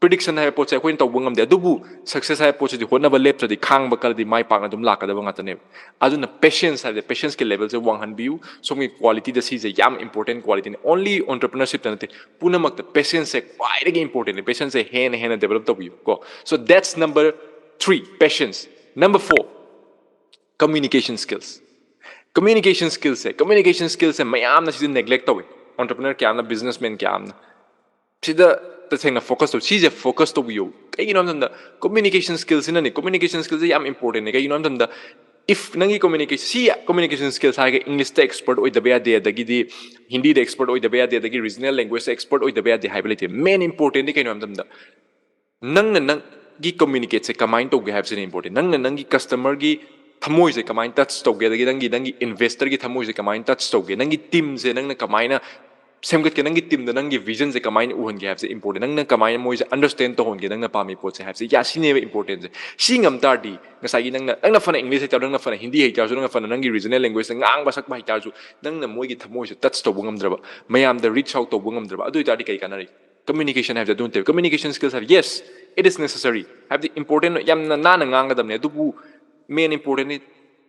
Prediction ꯍꯥꯏꯕ ꯄꯣꯠꯁꯦ ꯑꯩꯈꯣꯏꯅ ꯇꯧꯕ ꯉꯝꯗꯦ꯫ ꯑꯗꯨꯕꯨ success ꯍꯥꯏꯕ ꯄꯣꯠꯁꯤꯗꯤ ꯍꯣꯠꯅꯕ ꯂꯦꯞꯇ꯭ꯔꯗꯤ, ꯈꯥꯡꯕ ꯀꯜꯂꯗꯤ ꯃꯥꯏ ꯄꯥꯛꯅ ꯑꯗꯨꯝ ꯂꯥꯛꯀꯗꯕ ꯉꯥꯛꯇꯅꯦꯕ꯫ ꯑꯗꯨꯅ patience ꯍꯥꯏꯕꯁꯦ, patience ꯀꯤ level ꯁꯦ ꯋꯥꯡꯍꯟꯕꯤꯌꯨ꯫ ꯁꯣꯝꯒꯤ quality ꯗ ꯁꯤꯁꯦ ꯌꯥꯝ important quality ꯅꯤ꯫ Only entrepreneurship ꯇ ꯅꯠꯇꯦ, ꯄꯨꯝꯅꯃꯛꯇ patience ꯁꯦ ꯈ꯭ꯋꯥꯏꯗꯒꯤ important ꯅꯤ꯫ Patience ꯁꯦ ꯍꯦꯟꯅ ꯍꯦꯟꯅ develop ꯇꯧꯕꯤꯌꯨ ꯀꯣ꯫ So that's number three, patience. Number four, communication skills. Communication skills say, communication skills ꯁꯦ ꯃꯌꯥꯝꯅ ꯁꯤꯗ neglect ꯇꯧꯏ꯫ Entrepreneur ꯀꯌꯥ ꯑꯃꯅ, businessman ꯀꯌꯥ ꯑꯃꯅ ꯁꯤꯗ ꯇꯁꯦꯡꯅ focus ꯇꯧ, ꯁꯤꯁꯦ focus ꯇꯧꯕꯤꯌꯨ꯫ ꯀꯩꯒꯤꯅꯣ ꯍꯥꯏꯕ ꯃꯇꯝꯗ communication skill ꯁꯤꯅꯅꯤ, communication skill ꯁꯦ ꯌꯥꯝ important ꯅꯤ꯫ ꯀꯩꯒꯤꯅꯣ ꯍꯥꯏꯕ ꯃꯇꯝꯗ if ꯅꯪꯒꯤ communication, ꯁꯤ communication skills ꯍꯥꯏꯔꯒ English ꯇ expert ꯑꯣꯏꯗꯕ ꯌꯥꯗꯦ, ꯑꯗꯒꯤꯗꯤ ꯍꯤꯟꯗꯤꯗ expert ꯑꯣꯏꯗꯕ ꯌꯥꯗꯦ, ꯑꯗꯒꯤ regional language ꯇ expert ꯑꯣꯏꯗꯕ ꯌꯥꯗꯦ ꯍꯥꯏꯕ ꯂꯩꯇꯦ꯫ Main important ꯗꯤ ꯀꯩꯅꯣ ꯍꯥꯏꯕ ꯃꯇꯝꯗ ꯅꯪꯅ ꯅꯪꯒꯤ communicate ꯁꯦ ꯀꯃꯥꯏꯅ ꯇꯧꯒꯦ ꯍꯥꯏꯕꯁꯤꯅ important꯫ ꯅꯪꯅ ꯅꯪꯒꯤ customer ꯒꯤ ꯊꯃꯣꯏꯁꯦ ꯀꯃꯥꯏꯅ ꯇꯆ ꯇꯧꯒꯦ, ꯑꯗꯒꯤ ꯅꯪꯒꯤ ꯅꯪꯒꯤ ꯏꯟꯚꯦꯁꯇꯔꯒꯤ ꯊꯃꯣꯏꯁꯦ ꯀꯃꯥꯏꯅ ꯇꯆ ꯇꯧꯒꯦ, ꯅꯪꯒꯤ ꯇꯤꯝꯁꯦ ꯅꯪꯅ ꯀꯃꯥꯏꯅ ꯁꯦꯝꯒꯠꯀꯦ, ꯅꯪꯒꯤ ꯇꯤꯝꯗ ꯅꯪꯒꯤ ꯚꯤꯖꯟꯁꯦ ꯀꯃꯥꯏꯅ ꯎꯍꯟꯒꯦ ꯍꯥꯏꯕꯁꯦ ꯏꯝꯄꯣꯔꯇꯦꯟ꯫ ꯅꯪꯅ ꯀꯃꯥꯏꯅ ꯃꯣꯏꯁꯦ ꯑꯟꯗꯔꯁꯇꯦꯟ ꯇꯧꯍꯟꯒꯦ, ꯅꯪꯅ ꯄꯥꯝꯃꯤ ꯄꯣꯠꯁꯦ ꯍꯥꯏꯕꯁꯦ, ꯌꯥ, ꯁꯤꯅꯦꯕ ꯏꯝꯄꯣꯔꯇꯦꯟꯁꯦ꯫ ꯁꯤ ꯉꯝ ꯇꯥꯔꯗꯤ ꯉꯁꯥꯏꯒꯤ ꯅꯪꯅ ꯅꯪꯅ ꯐꯅ ꯏꯪꯂꯤꯁ ꯍꯩꯇꯥꯔꯁꯨ, ꯅꯪꯅ ꯐꯅ ꯍꯤꯟꯗꯤ ꯍꯩꯇꯥꯔꯁꯨ, ꯅꯪꯅ ꯐꯅ ꯅꯪꯒꯤ ꯔꯤꯖꯅꯦꯜ ꯂꯦꯡꯒ꯭ꯋꯦꯖꯇ ꯉꯥꯡꯕ ꯁꯛꯄ ꯍꯩꯇꯥꯔꯁꯨ, ꯅꯪꯅ ꯃꯣꯏꯒꯤ ꯊꯃꯣꯏꯁꯦ ꯇꯆ ꯇꯧꯕ ꯉꯝꯗ꯭ꯔꯕ, ꯃꯌꯥꯝꯗ ꯔꯤꯆ ꯑꯥꯎꯠ ꯇꯧꯕ ꯉꯝꯗ꯭ꯔꯕ, ꯑꯗꯨ ꯑꯣꯏꯇꯥꯔꯗꯤ ꯀꯩ ꯀꯥꯟꯅꯔꯤ? ꯀꯝꯃ꯭ꯌꯨꯅꯤꯀꯦꯁꯟ ꯍꯥꯏꯕꯁꯦ ꯑꯗꯨ ꯅꯠꯇꯦꯕ꯫ ꯀꯝꯃ꯭ꯌꯨꯅꯤꯀꯦꯁꯟ ꯁ꯭ꯀꯤꯜꯁ ꯍꯥꯏꯕ, ꯌꯦꯁ, ꯏꯠ ꯏꯁ ꯅꯦꯁꯦꯁꯔꯤ, ꯍꯥꯏꯕꯗꯤ ꯏꯝꯄꯣꯔꯇꯦꯟ, ꯌꯥꯝꯅ ꯅꯥꯟꯅ ꯉꯥꯡꯒꯗꯕꯅꯦ, ꯑꯗꯨꯕꯨ ꯃꯦꯟ ꯏꯝꯄꯣꯔꯇꯦꯟ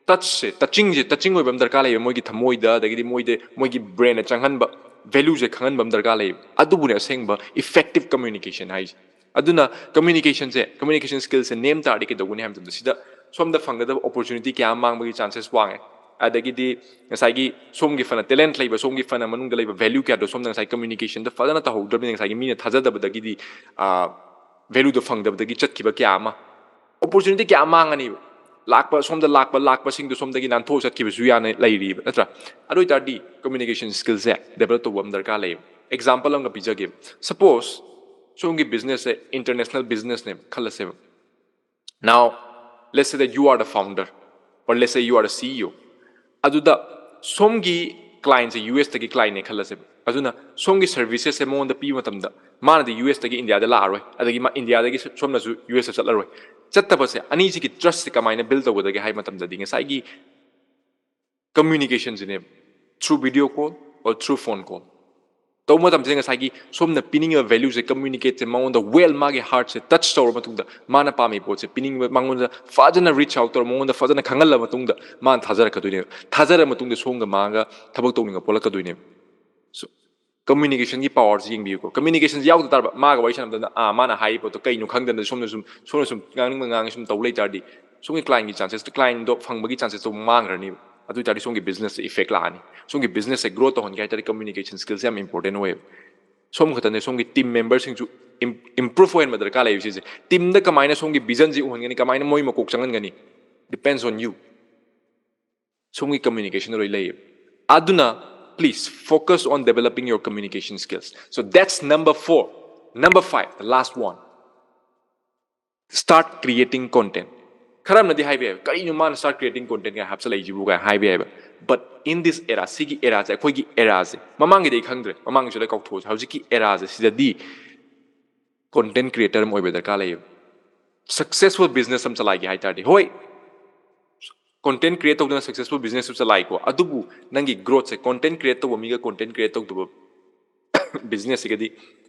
ꯇꯆꯁꯦ, ꯇꯆꯤꯡꯁꯦ, ꯇꯆꯤꯡ ꯑꯣꯏꯕ ꯑꯃ ꯗꯔꯀꯥꯔ ꯂꯩꯌꯦꯕ꯫ ꯃꯣꯏꯒꯤ ꯊꯃꯣꯏꯗ, ꯑꯗꯒꯤꯗꯤ ꯃꯣꯏꯗ, ꯃꯣꯏꯒꯤ ꯕ꯭ꯔꯦꯟꯗ ꯆꯪꯍꯟꯕ, ꯚꯦꯂꯨꯁꯦ ꯈꯪꯍꯟꯕ ꯑꯃ ꯗꯔꯀꯥꯔ ꯂꯩꯌꯦꯕ꯫ ꯑꯗꯨꯕꯨꯅꯦ ꯑꯁꯦꯡꯕ ꯏꯐꯦꯛꯇꯤꯞ ꯀꯝꯃ꯭ꯌꯨꯅꯤꯀꯦꯁꯟ ꯍꯥꯏꯁꯦ꯫ ꯑꯗꯨꯅ ꯀꯝꯃ꯭ꯌꯨꯅꯤꯀꯦꯁꯟꯁꯦ, ꯀꯝꯃ꯭ꯌꯨꯅꯤꯀꯦꯁꯟ ꯁ꯭ꯀꯤꯜꯁꯦ ꯅꯦꯝ ꯇꯥꯔꯗꯤ ꯀꯩꯗꯧꯒꯅꯤ ꯍꯥꯏꯕ ꯃꯇꯝꯗ, ꯁꯤꯗ ꯁꯣꯝꯗ ꯐꯪꯒꯗꯕ ꯑꯣꯄꯣꯔꯆꯨꯅꯤꯇꯤ ꯀꯌꯥ ꯑꯃ ꯃꯥꯡꯕꯒꯤ ꯆꯥꯟꯁꯦꯁ ꯋꯥꯡꯉꯦ꯫ ꯑꯗꯒꯤꯗꯤ ꯉꯁꯥꯏꯒꯤ ꯁꯣꯝꯒꯤ ꯐꯅ ꯇꯦꯂꯦꯟꯠ ꯂꯩꯕ, ꯁꯣꯝꯒꯤ ꯐꯅ ꯃꯅꯨꯡꯗ ꯂꯩꯕ ꯚꯦꯂ꯭ꯌꯨ ꯀꯌꯥꯗꯣ ꯁꯣꯝꯗ ꯉꯁꯥꯏ ꯀꯝꯃ꯭ꯌꯨꯅꯤꯀꯦꯁꯟꯗ ꯐꯖꯅ ꯇꯧꯍꯧꯗ꯭ꯔꯕꯅꯤꯅ, ꯉꯁꯥꯏꯒꯤ ꯃꯤꯅ ꯊꯥꯖꯗꯕꯗꯒꯤꯗꯤ ꯚꯦꯂ꯭ꯌꯨꯗꯣ ꯐꯪꯗꯕꯗꯒꯤ ꯆꯠꯈꯤꯕ ꯀꯌꯥ ꯑꯃ, ꯑꯣꯄꯣꯔꯆꯨꯅꯤꯇꯤ ꯀꯌꯥ ꯑꯃ ꯃꯥꯡꯉꯅꯤꯕ꯫ ꯂꯥꯛꯄ, ꯁꯣꯝꯗ ꯂꯥꯛꯄ, ꯂꯥꯛꯄꯁꯤꯡꯗꯣ ꯁꯣꯝꯗꯒꯤ ꯅꯥꯟꯊꯣꯛꯑ ꯆꯠꯈꯤꯕꯁꯨ ꯌꯥꯅ ꯂꯩꯔꯤꯕ, ꯅꯠꯇ꯭ꯔꯥ? ꯑꯗꯨ ꯑꯣꯏꯇꯥꯔꯗꯤ ꯀꯝꯃ꯭ꯌꯨꯅꯤꯀꯦꯁꯟ ꯁ꯭ꯀꯤꯜꯁꯦ ꯗꯦꯕꯂꯞ ꯇꯧꯕ ꯑꯃ ꯗꯔꯀꯥꯔ ꯂꯩꯌꯦꯕ꯫ ꯑꯦꯛꯖꯥꯝꯄꯜ ꯑꯃꯒ ꯄꯤꯖꯒꯦꯕ꯫ ꯁꯄꯣꯁ, ꯁꯣꯝꯒꯤ ꯕꯤꯖꯤꯅꯦꯁꯁꯦ international ꯕꯤꯖꯤꯅꯦꯁꯅꯦꯕ ꯈꯜꯂꯁꯦꯕ꯫ Now, let's say that you are the founder, or let's say you are the C E O. ꯑꯗꯨꯗ ꯁꯣꯝꯒꯤ ꯀ꯭ꯂꯥꯏꯟꯁꯦ ꯌꯨ ꯑꯦꯁꯇꯒꯤ ꯀ꯭ꯂꯥꯏꯟꯅꯦ ꯈꯜꯂꯁꯦꯕ꯫ ꯑꯗꯨꯅ ꯁꯣꯝꯒꯤ ꯁꯔꯚꯤꯁꯦꯁꯁꯦ ꯃꯉꯣꯟꯗ ꯄꯤꯕ ꯃꯇꯝꯗ, ꯃꯥꯅꯗꯤ ꯌꯨ ꯑꯦꯁꯇꯒꯤ ꯏꯟꯗꯤꯌꯥꯗ ꯂꯥꯛꯑꯔꯣꯏ, ꯑꯗꯒꯤ ꯃꯥ ꯏꯟꯗꯤꯌꯥꯗꯒꯤ ꯁꯣꯝꯅꯁꯨ ꯌꯨ ꯑꯦꯁꯇ ꯆꯠꯂꯔꯣꯏ꯫ ꯆꯠꯇꯕꯁꯦ, ꯑꯅꯤꯁꯤꯒꯤ ꯇ꯭ꯔꯁꯁꯦ ꯀꯃꯥꯏꯅ ꯕꯤꯜ ꯇꯧꯒꯗꯒꯦ ꯍꯥꯏꯕ ꯃꯇꯝꯗꯗꯤ, ꯉꯁꯥꯏꯒꯤ ꯀꯝꯃ꯭ꯌꯨꯅꯤꯀꯦꯁꯟꯁꯤꯅꯦꯕ, through video call or through phone call꯫ ꯇꯧꯕ ꯃꯇꯝꯁꯤꯗ ꯉꯁꯥꯏꯒꯤ ꯁꯣꯝꯅ ꯄꯤꯅꯤꯡꯉꯤꯕ ꯚꯦꯂ꯭ꯌꯨꯁꯦ ꯀꯝꯃ꯭ꯌꯨꯅꯤꯀꯦꯠꯁꯦ ꯃꯉꯣꯟꯗ ꯋꯦꯜ, ꯃꯥꯒꯤ ꯍꯥꯔꯠꯁꯦ ꯇꯆ ꯇꯧꯔ ꯃꯇꯨꯡꯗ, ꯃꯥꯅ ꯄꯥꯝꯃꯤ ꯄꯣꯠꯁꯦ ꯄꯤꯅꯤꯡꯕ, ꯃꯉꯣꯟꯗ ꯐꯖꯅ ꯔꯤꯆ ꯑꯥꯎꯠ ꯇꯧꯔ, ꯃꯉꯣꯟꯗ ꯐꯖꯅ ꯈꯪꯍꯜꯂꯕ ꯃꯇꯨꯡꯗ ꯃꯥꯅ ꯊꯥꯖꯔꯛꯀꯗꯣꯏꯅꯦꯕ꯫ ꯊꯥꯖꯔ ꯃꯇꯨꯡꯗ ꯁꯣꯝꯒ ꯃꯥꯒ ꯊꯕꯛ ꯇꯧꯅꯤꯡꯕ ꯄꯣꯛꯂꯛꯀꯗꯣꯏꯅꯦꯕ꯫ So, ꯀꯝꯃ꯭ꯌꯨꯅꯤꯀꯦꯁꯟꯒꯤ ꯄꯥꯋꯔꯁꯤ ꯌꯦꯡꯕꯤꯌꯨꯀꯣ꯫ ꯀꯝꯃ꯭ꯌꯨꯅꯤꯀꯦꯁꯟꯁꯤ ꯌꯥꯎꯗ ꯇꯥꯔꯕ, ꯃꯥꯒ ꯋꯥꯔꯤ ꯁꯥꯟꯅꯕꯗ, ꯑꯥ, ꯃꯥꯅ ꯍꯥꯏꯔꯤꯕ ꯄꯣꯠꯇꯣ ꯀꯩꯅꯣ ꯈꯪꯗꯅ ꯁꯣꯝꯅ ꯁꯨꯝ, ꯁꯣꯝꯅ ꯁꯨꯝ ꯉꯥꯡꯅꯤꯡꯕ ꯉꯥꯡꯉꯤ ꯁꯨꯝ ꯇꯧ ꯂꯩ ꯇꯥꯔꯗꯤ, ꯁꯣꯝꯒꯤ ꯀ꯭ꯂꯥꯏꯟꯒꯤ ꯆꯥꯟꯁꯦꯁ, ꯀ꯭ꯂꯥꯏꯟꯗꯣ ꯐꯪꯕꯒꯤ ꯆꯥꯟꯁꯦꯁꯇꯣ ꯃꯥꯡꯈ꯭ꯔꯅꯤꯕ꯫ ꯑꯗꯨ ꯑꯣꯏꯇꯥꯔꯗꯤ ꯁꯣꯝꯒꯤ ꯕꯤꯖꯤꯅꯦꯁꯇ ꯏꯐꯦꯛ ꯂꯥꯛꯑꯅꯤ꯫ ꯁꯣꯝꯒꯤ ꯕꯤꯖꯤꯅꯦꯁꯁꯦ ꯒ꯭ꯔꯣ ꯇꯧꯍꯟꯒꯦ ꯍꯥꯏ ꯇꯥꯔꯗꯤ ꯀꯝꯃ꯭ꯌꯨꯅꯤꯀꯦꯁꯟ ꯁ꯭ꯀꯤꯜꯁꯦ ꯌꯥꯝ ꯏꯝꯄꯣꯔꯇꯦꯟ ꯑꯣꯏꯌꯦꯕ꯫ ꯁꯣꯝ ꯈꯛꯇꯅꯦ, ꯁꯣꯝꯒꯤ ꯇꯤꯝ ꯃꯦꯝꯕꯔꯁꯤꯡꯁꯨ ꯏꯝꯄ꯭ꯔꯨꯚ ꯑꯣꯏꯍꯟꯕ ꯗꯔꯀꯥꯔ ꯂꯩꯌꯦꯕ ꯁꯤꯁꯦ꯫ ꯇꯤꯝꯗ ꯀꯃꯥꯏꯅ ꯁꯣꯝꯒꯤ ꯚꯤꯖꯟꯁꯤ ꯎꯍꯟꯒꯅꯤ, ꯀꯃꯥꯏꯅ ꯃꯣꯏ ꯃꯀꯣꯛ ꯆꯪꯍꯟꯒꯅꯤ, depends on you꯫ ꯁꯣꯝꯒꯤ ꯀꯝꯃ꯭ꯌꯨꯅꯤꯀꯦꯁꯟꯗ ꯂꯣꯏ ꯂꯩꯌꯦꯕ꯫ ꯑꯗꯨꯅ please focus on developing your communication skills. So that's number four. Number five, the last one. Start creating content. ꯈꯔ ꯑꯃꯅꯗꯤ ꯍꯥꯏꯕ ꯌꯥꯏꯕ, "ꯀꯔꯤꯅꯣ ꯃꯥꯅ start creating content ꯀꯥꯏꯅ ꯍꯥꯞꯆꯜꯂꯛꯏꯁꯤꯕꯨ?" ꯀꯥꯏꯅ ꯍꯥꯏꯕ ꯌꯥꯏꯕ꯫ But in this era, ꯁꯤꯒꯤ eraꯁꯦ, ꯑꯩꯈꯣꯏꯒꯤ eraꯁꯦ, ꯃꯃꯥꯡꯒꯤꯗꯤ ꯑꯩ ꯈꯪꯗ꯭ꯔꯦ, ꯃꯃꯥꯡꯒꯤꯁꯨ ꯂꯣꯏ ꯀꯥꯎꯊꯣꯛꯑꯁꯦ, ꯍꯧꯖꯤꯛꯀꯤ eraꯁꯦ ꯁꯤꯗꯗꯤ content creator ꯑꯃ ꯑꯣꯏꯕ ꯗꯔꯀꯥꯔ ꯂꯩꯌꯦꯕ꯫ Successful business ꯑꯃ ꯆꯂꯥꯏꯒꯦ ꯍꯥꯏ ꯇꯥꯔꯗꯤ, ꯍꯣꯏ, content create ꯇꯧꯗꯅ successful business ꯑꯃ ꯆꯂꯥꯏꯀꯣ, ꯑꯗꯨꯕꯨ ꯅꯪꯒꯤ growthꯁꯦ content create ꯇꯧꯕ ꯃꯤꯒ content create ꯇꯧꯗꯕ businessꯁꯤꯒꯗꯤ,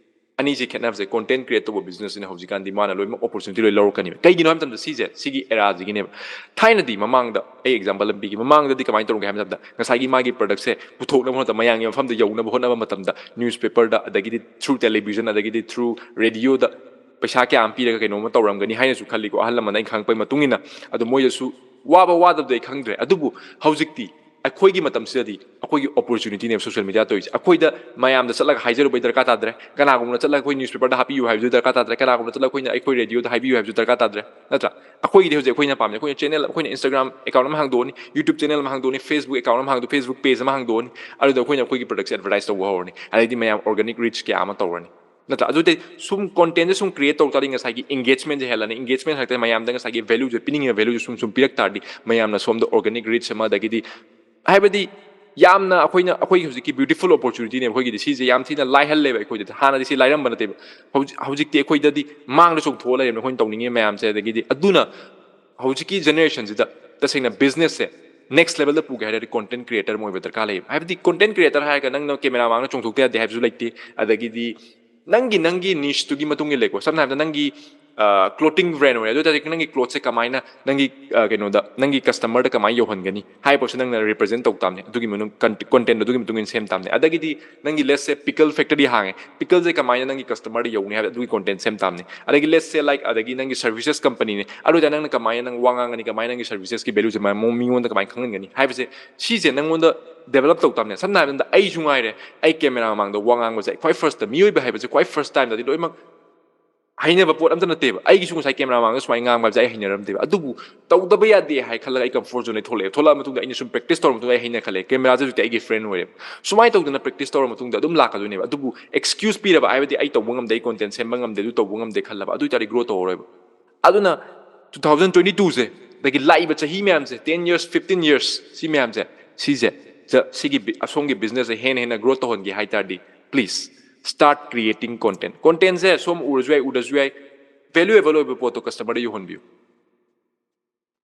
ꯑꯅꯤꯁꯤ ꯈꯦꯠꯅꯕꯁꯦ, content create ꯇꯧꯕ businessꯁꯤꯅ ꯍꯧꯖꯤꯛꯀꯥꯟꯗꯤ ꯃꯥꯅ ꯂꯣꯏꯅꯃꯛ opportunity ꯂꯣꯏ ꯂꯧꯔꯛꯀꯅꯤꯕ꯫ ꯀꯩꯒꯤꯅꯣ ꯍꯥꯏꯕ ꯃꯇꯝꯗ ꯁꯤꯁꯦ, ꯁꯤꯒꯤ eraꯁꯤꯒꯤꯅꯦꯕ꯫ ꯊꯥꯏꯅꯗꯤ, ꯃꯃꯥꯡꯗ ꯑꯩ example ꯑꯃ ꯄꯤꯒꯦ, ꯃꯃꯥꯡꯗꯗꯤ ꯀꯃꯥꯏꯅ ꯇꯧꯔꯝꯒꯦ ꯍꯥꯏꯕ ꯃꯇꯝꯗ, ꯉꯁꯥꯏꯒꯤ ꯃꯥꯒꯤ productꯁꯦ ꯄꯨꯊꯣꯛꯅꯕ ꯍꯣꯠꯅꯕ, ꯃꯌꯥꯝꯒꯤ ꯃꯐꯝꯗ ꯌꯧꯅꯕ ꯍꯣꯠꯅꯕ ꯃꯇꯝꯗ, newspaperꯗ, ꯑꯗꯒꯤꯗꯤ through television, ꯑꯗꯒꯤꯗꯤ through radioꯗ ꯄꯩꯁꯥ ꯀꯌꯥ ꯑꯃ ꯄꯤꯔꯒ ꯀꯩꯅꯣꯝꯃ ꯇꯧꯔꯝꯒꯅꯤ ꯍꯥꯏꯅꯁꯨ ꯈꯜꯂꯤꯀꯣ, ꯑꯍꯜ ꯂꯃꯟ ꯑꯩꯅ ꯈꯪꯉꯛꯄꯒꯤ ꯃꯇꯨꯡ ꯏꯟꯅ꯫ ꯑꯗꯣ ꯃꯣꯏꯗꯁꯨ ꯋꯥꯕ ꯋꯥꯗꯕꯗꯤ ꯑꯩ ꯈꯪꯗ꯭ꯔꯦ, ꯑꯗꯨꯕꯨ ꯍꯧꯖꯤꯛꯇꯤ ꯑꯩꯈꯣꯏꯒꯤ ꯃꯇꯝꯁꯤꯗꯗꯤ ꯑꯩꯈꯣꯏꯒꯤ opportunityꯅꯦꯕ social media ꯇꯧꯔꯤꯁꯦ꯫ ꯑꯩꯈꯣꯏꯗ ꯃꯌꯥꯝꯗ ꯆꯠꯂꯒ ꯍꯥꯏꯖꯔꯨꯕꯩ ꯗꯔꯀꯥꯔ ꯇꯥꯗ꯭ꯔꯦ, ꯀꯅꯥꯒꯨꯝꯕꯅ ꯆꯠꯂꯒ ꯑꯩꯈꯣꯏ newspaperꯗ ꯍꯥꯞꯄꯤꯌꯨ ꯍꯥꯏꯕꯁꯨ ꯗꯔꯀꯥꯔ ꯇꯥꯗ꯭ꯔꯦ, ꯀꯅꯥꯒꯨꯝꯕꯅ ꯆꯠꯂꯒ ꯑꯩꯈꯣꯏꯅ, ꯑꯩꯈꯣꯏ radioꯗ ꯍꯥꯏꯕꯤꯌꯨ ꯍꯥꯏꯕꯁꯨ ꯗꯔꯀꯥꯔ ꯇꯥꯗ꯭ꯔꯦ, ꯅꯠꯇ꯭ꯔꯥ? ꯑꯩꯈꯣꯏꯒꯤꯗꯤ ꯍꯧꯖꯤꯛ ꯑꯩꯈꯣꯏꯅ ꯄꯥꯝꯃꯤ, ꯑꯩꯈꯣꯏꯅ channel, ꯑꯩꯈꯣꯏꯅ Instagram account ꯑꯃ ꯍꯥꯡꯗꯣꯛꯑꯅꯤ, YouTube channel ꯑꯃ ꯍꯥꯡꯗꯣꯛꯑꯅꯤ, Facebook account ꯑꯃ ꯍꯥꯡꯗꯣꯛ, Facebook page ꯑꯃ ꯍꯥꯡꯗꯣꯛꯑꯅꯤ, ꯑꯗꯨꯗ ꯑꯩꯈꯣꯏꯅ ꯑꯩꯈꯣꯏꯒꯤ productꯁꯦ advertise ꯇꯧꯕ ꯍꯧꯔꯅꯤ, ꯑꯗꯩꯗꯤ ꯃꯌꯥꯝ organic reach ꯀꯌꯥ ꯑꯃ ꯇꯧꯔꯅꯤ, ꯅꯠꯇ꯭ꯔꯥ? ꯑꯗꯨꯗꯤ ꯁꯨꯝ contentꯁꯦ ꯁꯨꯝ create ꯇꯧ ꯇꯥꯔꯗꯤ ꯉꯁꯥꯏꯒꯤ engagementꯁꯦ ꯍꯦꯜꯂꯅꯤ, engagement ꯍꯦꯜꯂꯛꯇ ꯃꯌꯥꯝꯗ ꯉꯁꯥꯏꯒꯤ valueꯁꯦ, ꯄꯤꯅꯤꯡꯉꯤꯕ valueꯁꯦ ꯁꯨꯝ ꯁꯨꯝ ꯄꯤꯔꯛ ꯇꯥꯔꯗꯤ ꯃꯌꯥꯝꯅ ꯁꯣꯝꯗ organic reach ꯑꯃ, ꯑꯗꯒꯤꯗꯤ ꯍꯥꯏꯕꯗꯤ ꯌꯥꯝꯅ ꯑꯩꯈꯣꯏꯅ, ꯑꯩꯈꯣꯏꯒꯤ ꯍꯧꯖꯤꯛꯀꯤ beautiful opportunityꯅꯦꯕ ꯑꯩꯈꯣꯏꯒꯤꯗꯤ꯫ ꯁꯤꯁꯦ ꯌꯥꯝ ꯊꯤꯅ ꯂꯥꯏꯍꯜꯂꯦꯕ ꯑꯩꯈꯣꯏꯗꯗꯤ꯫ ꯍꯥꯟꯅꯗꯤ ꯁꯤ ꯂꯥꯏꯔꯝꯕ ꯅꯠꯇꯦꯕ꯫ ꯍꯧꯖꯤꯛ, ꯍꯧꯖꯤꯛꯇꯤ ꯑꯩꯈꯣꯏꯗꯗꯤ ꯃꯥꯡꯗ ꯆꯣꯡꯊꯣꯛꯑ ꯂꯩꯔꯦꯕ ꯑꯩꯈꯣꯏꯅ ꯇꯧꯅꯤꯡꯉꯤꯕ ꯃꯌꯥꯝꯁꯦ꯫ ꯑꯗꯒꯤꯗꯤ ꯑꯗꯨꯅ ꯍꯧꯖꯤꯛꯀꯤ generationꯁꯤꯗ ꯇꯁꯦꯡꯅ businessꯁꯦ next levelꯗ ꯄꯨꯒꯦ ꯍꯥꯏꯔꯗꯤ content creator ꯑꯃ ꯑꯣꯏꯕ ꯗꯔꯀꯥꯔ ꯂꯩꯌꯦꯕ꯫ ꯍꯥꯏꯕꯗꯤ content creator ꯍꯥꯏꯔꯒ ꯅꯪꯅ camera ꯃꯥꯡꯗ ꯆꯣꯡꯊꯣꯛꯇ ꯌꯥꯗꯦ ꯍꯥꯏꯕꯁꯨ ꯂꯩꯇꯦ꯫ ꯑꯗꯒꯤꯗꯤ ꯅꯪꯒꯤ, ꯅꯪꯒꯤ nicheꯇꯨꯒꯤ ꯃꯇꯨꯡ ꯏꯜꯂꯦꯀꯣ꯫ ꯁꯝꯅ ꯍꯥꯏꯔꯕꯗ ꯅꯪꯒꯤ, ꯑ, clothing brand ꯑꯣꯏꯔꯦ, ꯑꯗꯨ ꯑꯣꯏ ꯇꯥꯔꯗꯤ ꯅꯪꯒꯤ clothesꯁꯦ ꯀꯃꯥꯏꯅ ꯅꯪꯒꯤ, ꯑ, ꯀꯩꯅꯣꯗ, ꯅꯪꯒꯤ customerꯗ ꯀꯃꯥꯏꯅ ꯌꯧꯍꯟꯒꯅꯤ ꯍꯥꯏꯕꯁꯨ ꯅꯪꯅ represent ꯇꯧ ꯇꯥꯕꯅꯤ꯫ ꯑꯗꯨꯒꯤ ꯃꯅꯨꯡ con-, content ꯑꯗꯨꯒꯤ ꯃꯇꯨꯡ ꯏꯟꯅ ꯁꯦꯝ ꯇꯥꯕꯅꯤ꯫ ꯑꯗꯒꯤꯗꯤ ꯅꯪꯒꯤ, let's say, pickle factory ꯍꯥꯡꯉꯦ, pickleꯁꯦ ꯀꯃꯥꯏꯅ ꯅꯪꯒꯤ customerꯗ ꯌꯧꯅꯤ ꯍꯥꯏꯕ ꯑꯗꯨꯒꯤ content ꯁꯦꯝ ꯇꯥꯕꯅꯤ꯫ ꯑꯗꯒꯤ, let's say, like, ꯑꯗꯒꯤ ꯅꯪꯒꯤ services companyꯅꯦ, ꯑꯗꯨ ꯑꯣꯏ ꯇꯥꯔꯗꯤ ꯅꯪꯅ ꯀꯃꯥꯏꯅ ꯅꯪ ꯋꯥ ꯉꯥꯡꯒꯅꯤ, ꯀꯃꯥꯏꯅ ꯅꯪꯒꯤ servicesꯀꯤ valueꯁꯦ ꯃ-, ꯃꯤꯉꯣꯟꯗ ꯀꯃꯥꯏꯅ ꯈꯪꯍꯟꯒꯅꯤ ꯍꯥꯏꯕꯁꯦ, ꯁꯤꯁꯦ ꯅꯪꯉꯣꯟꯗ develop ꯇꯧ ꯇꯥꯕꯅꯦ꯫ ꯁꯝꯅ ꯍꯥꯏꯔꯕꯗ ꯑꯩꯁꯨ ꯉꯥꯏꯔꯦ, ꯑꯩ camera ꯃꯃꯥꯡꯗ ꯋꯥ ꯉꯥꯡꯕꯁꯦ ꯈ꯭ꯋꯥꯏ firstꯇ, ꯃꯤꯑꯣꯏꯕ ꯍꯥꯏꯕꯁꯦ ꯈ꯭ꯋꯥꯏ first timeꯗꯗꯤ ꯂꯣꯏꯅꯃꯛ ꯍꯩꯅꯕ ꯄꯣꯠ ꯑꯝꯇ ꯅꯠꯇꯦꯕ꯫ ꯑꯩꯒꯤꯁꯨ ꯉꯁꯥꯏ camera ꯃꯃꯥꯡꯗ ꯁꯨꯃꯥꯏꯅ ꯉꯥꯡꯕ ꯍꯥꯏꯕꯁꯦ ꯑꯩ ꯍꯩꯅꯔꯝꯗꯦꯕ꯫ ꯑꯗꯨꯕꯨ ꯇꯧꯗꯕ ꯌꯥꯗꯦ ꯍꯥꯏ ꯈꯜꯂꯒ ꯑꯩ comfort zoneꯗꯒꯤ ꯊꯣꯛꯂꯛꯑꯦ꯫ ꯊꯣꯛꯂꯛꯑ ꯃꯇꯨꯡꯗ ꯑꯩꯅ ꯁꯨꯝ practice ꯇꯧꯔ ꯃꯇꯨꯡꯗ ꯑꯩ ꯍꯩꯅꯈꯠꯂꯛꯑꯦ꯫ Cameraꯁꯦ ꯍꯧꯖꯤꯛꯇꯤ ꯑꯩꯒꯤ friend ꯑꯣꯏꯔꯦꯕ꯫ ꯁꯨꯃꯥꯏꯅ ꯇꯧꯗꯅ practice ꯇꯧꯔ ꯃꯇꯨꯡꯗ ꯑꯗꯨꯝ ꯂꯥꯛꯀꯗꯣꯏꯅꯦꯕ꯫ ꯑꯗꯨꯕꯨ excuse ꯄꯤꯔꯕ ꯍꯥꯏꯕꯗꯤ ꯑꯩ ꯇꯧꯕ ꯉꯝꯗꯦ, ꯑꯩ content ꯁꯦꯝꯕ ꯉꯝꯗꯦ, ꯑꯗꯨ ꯇꯧꯕ ꯉꯝꯗꯦ ꯈꯜꯂꯕ, ꯑꯗꯨ ꯑꯣꯏ ꯇꯥꯔꯗꯤ grow ꯇꯧꯔꯔꯣꯏꯕ꯫ ꯑꯗꯨꯅ ꯇꯨ ꯊꯥꯎꯖꯟ ꯇ꯭ꯋꯦꯟꯇꯤ ꯇꯨꯁꯦ, ꯑꯗꯒꯤ ꯂꯥꯛꯏꯕ ꯆꯍꯤ ꯃꯌꯥꯝꯁꯦ, ꯇꯦꯟ ꯌꯔꯁ, ꯐꯤꯐꯇꯤꯟ ꯌꯔꯁ, ꯁꯤ ꯃꯌꯥꯝꯁꯦ, ꯁꯤꯁꯦ, ꯁꯤꯒꯤ ꯑꯁꯣꯝꯒꯤ ꯕꯤꯖꯤꯅꯦꯁꯁꯦ ꯍꯦꯟꯅ ꯍꯦꯟꯅ ꯒ꯭ꯔꯣ ꯇꯧꯍꯟꯒꯦ ꯍꯥꯏ ꯇꯥꯔꯗꯤ, please start creating content. ꯀꯣꯟꯇꯦꯟꯁꯦ ꯁꯣꯝ ꯎꯔꯁꯨ ꯌꯥꯏ, ꯎꯗ꯭ꯔꯁꯨ ꯌꯥꯏ, ꯚꯦꯂꯨꯑꯦꯕꯜ ꯑꯣꯏꯕ ꯄꯣꯠꯇꯣ ꯀꯁꯇꯃꯔꯗ ꯌꯧꯍꯟꯕꯤꯌꯨ꯫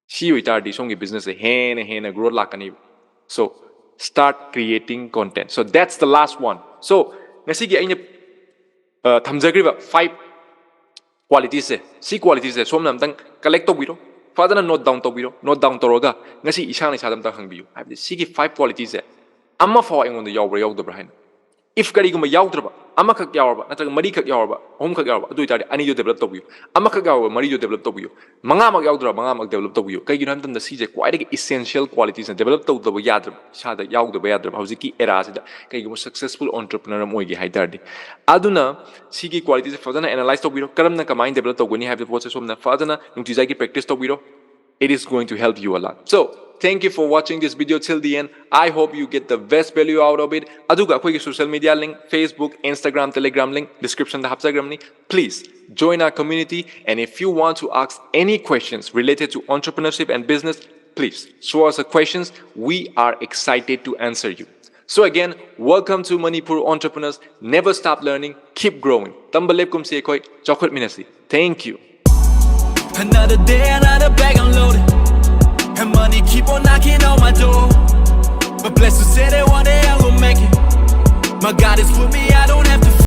ꯁꯤ ꯑꯣꯏꯇꯥꯔꯗꯤ ꯁꯣꯝꯒꯤ ꯕꯤꯖꯤꯅꯦꯁꯁꯦ ꯍꯦꯟꯅ ꯍꯦꯟꯅ growth ꯂꯥꯛꯀꯅꯤꯕ꯫ So start creating content. So that's the last one. So ꯉꯁꯤꯒꯤ ꯑꯩꯅ ꯊꯝꯖꯈ꯭ꯔꯤꯕ ꯐꯥꯏꯚ ꯀ꯭ꯋꯥꯂꯤꯇꯤꯁꯦ, ꯁꯤ ꯀ꯭ꯋꯥꯂꯤꯇꯤꯁꯦ ꯁꯣꯝꯅ ꯑꯝꯇꯪ ꯀꯂꯦꯛ ꯇꯧꯕꯤꯔꯣ, ꯐꯖꯅ ꯅꯣꯠ ꯗꯥꯎꯟ ꯇꯧꯕꯤꯔꯣ꯫ ꯅꯣꯠ ꯗꯥꯎꯟ ꯇꯧꯔꯒ ꯉꯁꯤ ꯏꯁꯥꯅ ꯏꯁꯥꯗ ꯑꯝꯇꯪ ꯍꯪꯕꯤꯌꯨ, ꯍꯥꯏꯕꯗꯤ ꯁꯤꯒꯤ ꯐꯥꯏꯚ ꯀ꯭ꯋꯥꯂꯤꯇꯤꯁꯦ ꯑꯃꯐꯥꯎ ꯑꯩꯉꯣꯟꯗ ꯌꯥꯎꯕ꯭ꯔꯥ ꯌꯥꯎꯗꯕ꯭ꯔꯥ ꯍꯥꯏꯅ꯫ If ꯀꯔꯤꯒꯨꯝꯕ ꯌꯥꯎꯗ꯭ꯔꯕ, ꯑꯃꯈꯛ ꯌꯥꯎꯔꯕ, ꯅꯠꯇ꯭ꯔꯒ ꯃꯔꯤꯈꯛ ꯌꯥꯎꯔꯕ, ꯑꯍꯨꯝꯈꯛ ꯌꯥꯎꯔꯕ, ꯑꯗꯨ ꯑꯣꯏꯇꯥꯔꯗꯤ ꯑꯅꯤꯗꯣ ꯗꯦꯕꯂꯞ ꯇꯧꯕꯤꯌꯨ꯫ ꯑꯃꯈꯛ ꯌꯥꯎꯔꯕ, ꯃꯔꯤꯗꯣ ꯗꯦꯕꯂꯞ ꯇꯧꯕꯤꯌꯨ꯫ ꯃꯉꯥꯃꯛ ꯌꯥꯎꯗ꯭ꯔꯕ, ꯃꯉꯥꯃꯛ ꯗꯦꯕꯂꯞ ꯇꯧꯕꯤꯌꯨ꯫ ꯀꯩꯒꯤꯅꯣ ꯍꯥꯏꯕ ꯃꯇꯝꯗ ꯁꯤꯁꯦ ꯈ꯭ꯋꯥꯏꯗꯒꯤ ꯏꯁꯦꯟꯁꯤꯌꯦꯜ ꯀ꯭ꯋꯥꯂꯤꯇꯤꯁꯅ, ꯗꯦꯕꯂꯞ ꯇꯧꯗꯕ ꯌꯥꯗ꯭ꯔꯕ, ꯏꯁꯥꯗ ꯌꯥꯎꯗꯕ ꯌꯥꯗ꯭ꯔꯕ ꯍꯧꯖꯤꯛꯀꯤ ꯑꯦꯔꯥꯁꯤꯗ ꯀꯩꯒꯨꯝꯕ ꯁꯛꯁꯦꯁꯐꯨꯜ ꯑꯣꯟꯇꯔꯄ꯭ꯔꯤꯅꯔ ꯑꯃ ꯑꯣꯏꯒꯦ ꯍꯥꯏ ꯇꯥꯔꯗꯤ꯫ ꯑꯗꯨꯅ ꯁꯤꯒꯤ ꯀ꯭ꯋꯥꯂꯤꯇꯤꯁꯦ ꯐꯖꯅ ꯑꯦꯅꯥꯂꯥꯏꯁ ꯇꯧꯕꯤꯔꯣ, ꯀꯔꯝꯅ ꯀꯃꯥꯏꯅ ꯗꯦꯕꯂꯞ ꯇꯧꯒꯅꯤ ꯍꯥꯏꯕ ꯄꯣꯠꯁꯦ ꯁꯣꯝꯅ ꯐꯖꯅ ꯅꯨꯡꯇꯤꯖꯥꯏꯒꯤ ꯄ꯭ꯔꯦꯛꯇꯤꯁ ꯇꯧꯕꯤꯔꯣ꯫ It is going to help you a lot. So thank you for watching this video till the end. I hope you get the best value out of it. ꯑꯗꯨꯒ ꯑꯩꯈꯣꯏꯒꯤ social media link, Facebook, Instagram, Telegram link description the ꯍꯥꯞꯆꯈ꯭ꯔꯕꯅꯤ. Please join our community, and if you want to ask any questions related to entrepreneurship and business, please show us the questions. We are excited to answer you. So again, welcome to Manipur Entrepreneurs. Never stop learning, keep growing. ꯇꯝꯕ ꯂꯦꯞꯀꯨꯝꯁꯤ, ꯑꯩꯈꯣꯏ ꯆꯥꯎꯈꯠꯃꯤꯟꯅꯁꯤ. Thank you. Another day, another bag unloaded. And money keep on knocking on my door. But blessed to say that one day I will make it. My God is with me, I don't have to